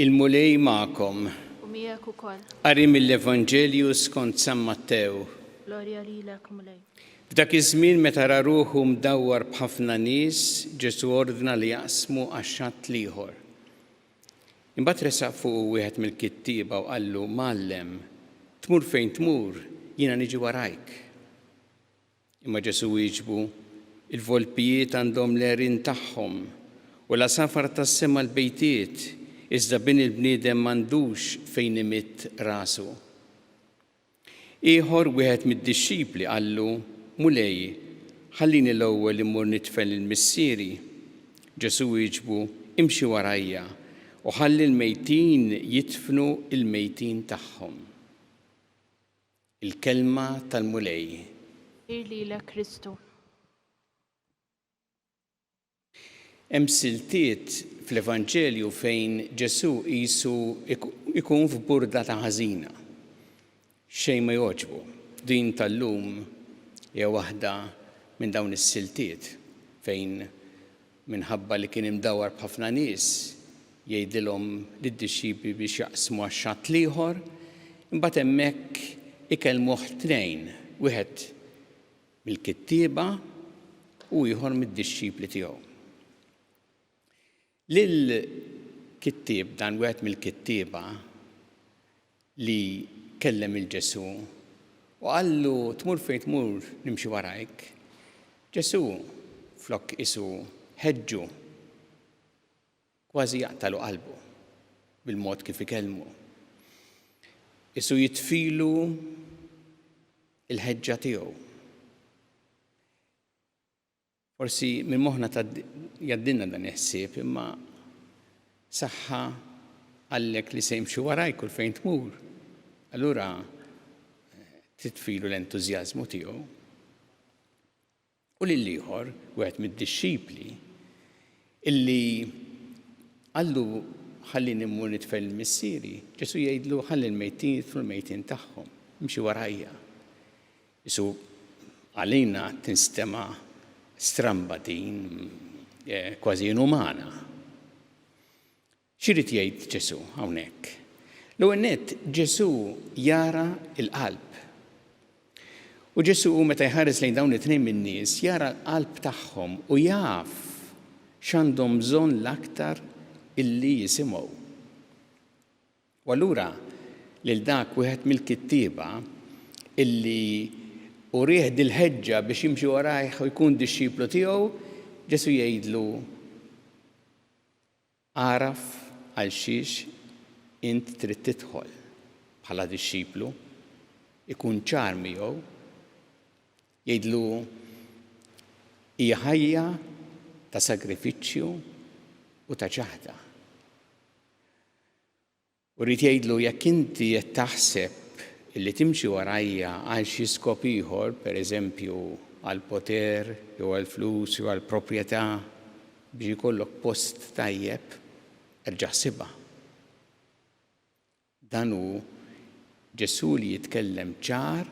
Il-Mulej magħkom. U miegħek ukoll. Qari mill-Evanġelju skont San Mattew. Glorja lilek, Mulej. F'dak iż-żmien meta ra ruħu mdawwar b'ħafna nies, Ġesù ordna li jaqsmu għax-xatt l-ieħor. Imbagħad resaq fuqu wieħed mill-kittieba u qallu, Mgħallem, tmur fejn tmur, jiena niġi warajk. Imma Ġesù wieġbu, Il-volpijiet għandhom l-għerien tagħhom, u l-għasafar tas-sema l-bejtiet, iżda Bin il-bniedem m'għandux fejn imidd rasu. Ieħor, wieħed mid-dixxipli, qallu, Mulej, ħallini l-ewwel immur nidfen lil missieri. Ġesù wieġbu, Imxi warajja, u ħalli l-mejtin jidfnu l-mejtin tagħhom. Il-Kelma tal-Mulej. Ħir lilek Kristu. Hemm siltiet fl-Evanġelju fejn Ġesù qisu jkun f'burdata ħażina. Xejn ma jogħġbu. Din tal-lum hija waħda minn dawn is-siltiet fejn minħabba li kien imdawwar b'ħafna nies, jgħidilhom lid-dixxipli biex jaqsmu għax-xatt l-ieħor, imbagħad hemmhekk ikellmuh tnejn, wieħed mill-kittieba u ieħor mid-dixxipli tiegħu. Lill-kittieb, dan wieħed mill-kittieba li kellem 'il Ġesù u qallu tmur fejn tmur nimxi warajk, Ġesù flok qisu ħeġġu, kważi jaqtagħlu qalbu bil-mod kif ikellmu. Qisu jitfilu l-ħeġġa tiegħu. Forsi minn moħħna jgħaddilna dan il-ħsieb, imma saħħa qallek li se jimxi warajk kull fejn tmur. Allura titfilu l-entużjażmu tiegħu. U lill-ieħor, wieħed mid-dixxipli, illi qallu ħallini mmur nitfel lil missieri, Ġesù jgħidlu ħalli l-mejtin jidfnu l-mejtin tagħhom, imxi warajja. Qisu għalina tinstema' stramba din, kważi inumana. X'irid jgħid Ġesù hawnhekk? L-ewwel nett, Ġesù jara l-qalb. U Ġesù meta jħares lejn dawn it-tnejn min-nies jara l-qalb tagħhom u jaf x'għandhom bżonn l-aktar illi jisimgħu. U allura lil dak wieħed mill-kittieba illi urieh dil-ħeġġa biex jimxi warajh u jkun dixxiplu tiegħu, Ġesù jgħidlu, Agħraf għal xiex int trid tidħol bħala dixxiplu, ikun ċar miegħu, jgħidlu hija ħajja ta' sagrifiċċju u ta' ċaħda. U ried jgħidlu, jekk inti qed taħseb li timxi warajja għal xi skop ieħor, per eżempju, għall-poter jew għall-flus jew għall-proprjetà, biex ikollok post tajjeb, erġa' ħsibha. Dan hu Ġesù li jitkellem ċar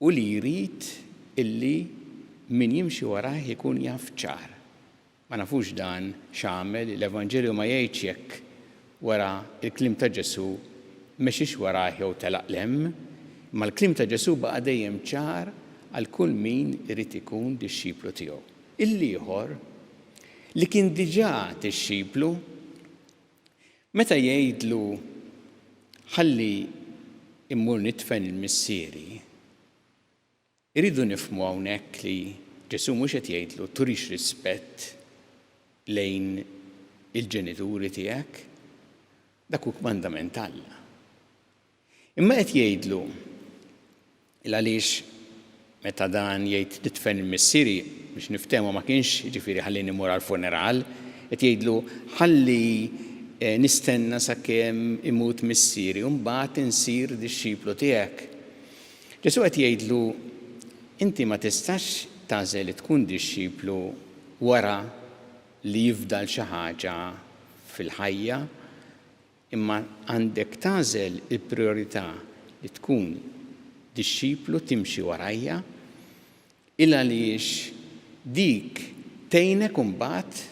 u li jrid illi min jimxi warajh ikun jaf ċar. Ma nafux dan x'għamel, l-Evanġelju ma jgħidx jekk wara l-kliem ta' Ġesù mexiex warajh jew telaq 'l hemm, imma l-kliem ta' Ġesù baqa' dejjem ċar għal kull min irid ikun dixxiplu tiegħu. Il-ieħor, li kien diġà dixxiplu, Meta jgħidlu ħalli mmur nidfen 'il missieri, irridu nifhmu hawnhekk li Ġesù mhux qed jgħidlu turix rispett lejn il-ġenituri tiegħek. Dak hu kmandament t'Alla. Imma qed jgħidlu, il għaliex meta dan jgħid nidfen 'il missieri, biex niftehmu ma kienx jiġifieri ħallini mmur għall-funeral, qed jgħidlu ħalli nistenna sakemm imut missieri u mbagħad insir dixxiplu tiegħek. Ġesù qed jgħidlu inti ma tistax tagħżel li tkun dixxiplu wara. li jifdal xi ħaġa fil-ħajja, imma għandek tagħżel il-prijorità li tkun dixxiplu timxi warajja, il għaliex dik tgħinek imbagħad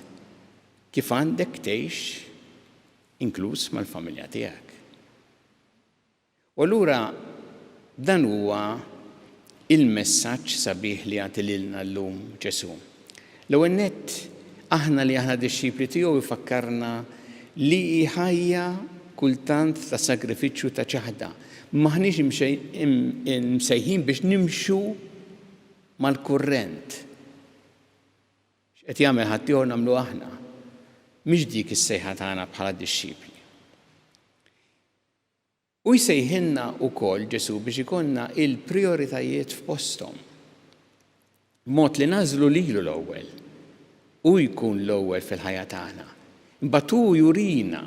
kif għandek tgħix inkluż mal-familja tiegħek. U allura dan huwa il-messaġġ sabiħ li jagħti lilna llum Ġesù. L-ewwel nett, aħna li aħna dixxipli tiegħu jfakkarna li hi ħajja kultant ta' sagrifiċċju ta' ċaħda. M'aħniex imsejħin biex nimxu mal-kurrent. X'qed jagħmel ħaddieħor nagħmlu aħna. Mhix dik is-sejħa tagħna bħala dixxipli. U jsejħilna wkoll Ġesù biex ikollna l-prijoritajiet f'posthom. B'mod li nagħżlu lilu l-ewwel. Hu jkun l-ewwel fil-ħajja tagħna. Imbagħad hu jurina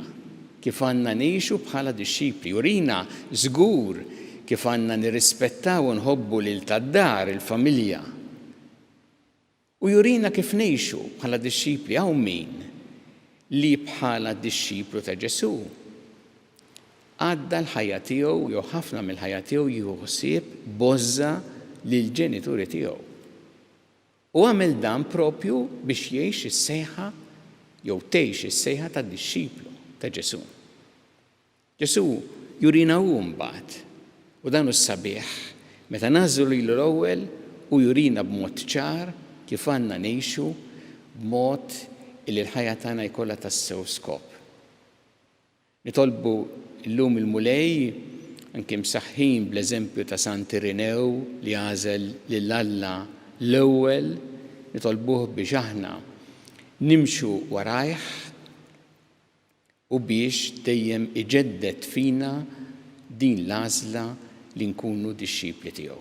kif għandna ngħixu bħala dixxipli. Jurina żgur kif għandna nirrispettaw u nħobbu lil tad-dar, il-familja. U jurina kif ngħixu bħala dixxipli. Hawn min li bħala dixxiplu ta' Ġesù għadda l-ħajja tiegħu jew ħafna mill-ħajja tiegħu jieħu ħsieb b'għożża lill-ġenituri tiegħu. U għamel dan propju biex jgħix is-sejħa jew tgħix is-sejħa ta' dixxiplu ta' Ġesù. Ġesù jurina hu mbagħad, u dan hu s-sabiħ, meta nagħżlu lilu l-ewwel, hu jurina b'mod ċar kif għandna ngħixu b'mod illi l-ħajja tagħna jkollha tassew skop. Nitolbu llum il-Mulej, anki msaħħin bl-eżempju ta' Sant Irinew li għażel lil Alla l-ewwel, nitolbuh biex aħna nimxu warajh, u biex dejjem iġedded fina din l-għażla li nkunu dixxipli tiegħu.